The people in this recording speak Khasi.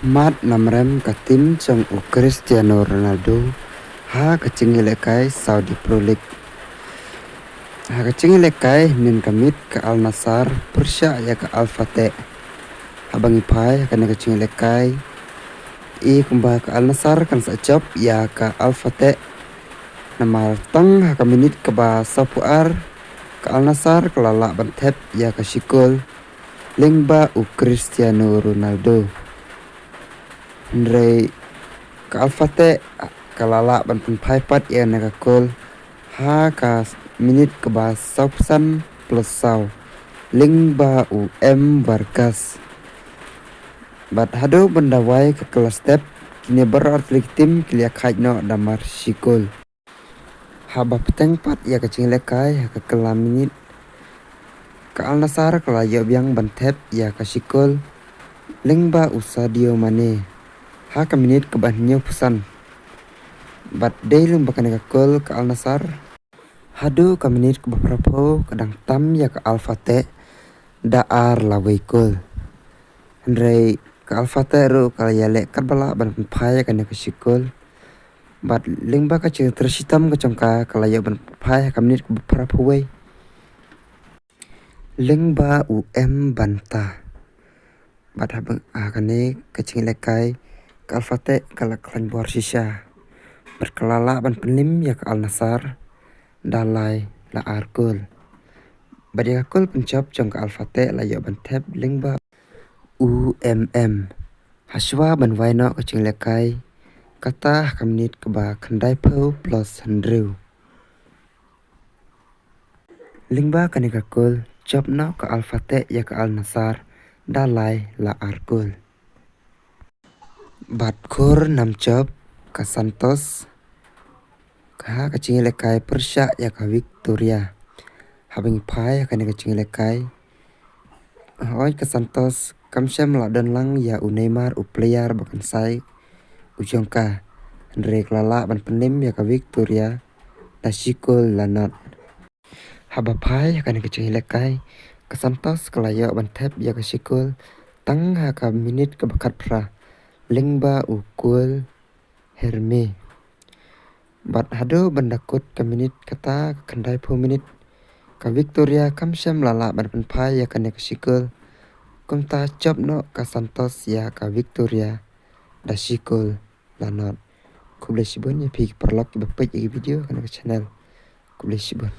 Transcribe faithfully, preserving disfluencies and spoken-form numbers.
Mat namrem ka tim jong u Cristiano Ronaldo ha ka jingïalehkai Saudi Pro League. Ha ka jingïalehkai mynnin ka miet ka Al Nassr pyrshah ïa ka Al Fateh. Haba ngi phai ha kane ka jingïalehkai, i kumba ka Al Nassr kan sa jop ïa ka Al Fateh. Namar tang ha ka minit kaba sawphew ar ka Al Nassr ka la lah ban thep ïa ka shikol lyngba u Cristiano Ronaldo. Hynrei ka Al Fateh ka la lah ban pynphai pat ïa kane ka kol ha ka minit kaba sawphew san plus saw lyngba u M Vargas. Bad haduh ban da wai ka kylla step, kine baroh artylli ki tim ki la ïakhaid noh da mar shikol. Haba bteng pat ïa ka jingïalehkai ha ka kylla minit, ka Al Nassr ka la ïoh biang ban thep ïa ka shikol lyngba u Sadio Mane ha ka minit kaba hynñiewphew san. Bad dei lyngba kane ka kol ka Al Nassr haduh ka minit kaba phraphew ka dang tam ïa ka Al Fateh da ar lawei kol. Hynrei ka Al Fateh ruh ka la ïaleh katba lah ban pynphai ïa kane ka shikol. Bad lyngba ka jingtrei shitom ka jong ka, ka la ïoh ban pynphai ha ka minit kaba phraphew wei lyngba u M Banta. Bad haba ha kane ka jingïalehkai ka Al Fateh ka la khlaiñ bor shisha. Bad ka la lah ban pynlip ïa ka Al Nassr da lai la ar kol. Bad ïa ka kol pynjop jong ka Al Fateh la ïoh ban thep lyngba u M M. Hashwa ban wai noh ka jingïalehkai, kata ha ka minit kaba khyndaiphew plus hynriew. Lyngba kane ka kol jop noh ka Al Fateh ïa ka Al Nassr da lai la ar kol. Bad khur nam jop ka Santos ha ka jingïalehkai pyrshah ïa ka Victoria. Haba ngi phai ha kane ka jingïalehkai, hooid ka Santos kam shym la don lang ïa u Neymar, u player ba kynsai u jong ka. Hynrei ka la lah ban pynlip ïa ka Victoria da shikol la nod. Haba phai ha kane ka jingïalehkai, ka Santos ka la ïoh ban thep ïa ka shikol tang ha ka minit kaba khatphra lyngba u Cole Herremans. Bad haduh ban da kut ka minit kata ka khyndaiphew minit, ka Victoria kam shym la lah ban pynphai ïa kane ka shikol. Kumta jop noh ka Santos ïa ka Victoria da shikol la nod. Khublei shibun ïa phi ki paralok kiba peit ïa ki video ha kane ka channel. Khublei shibun.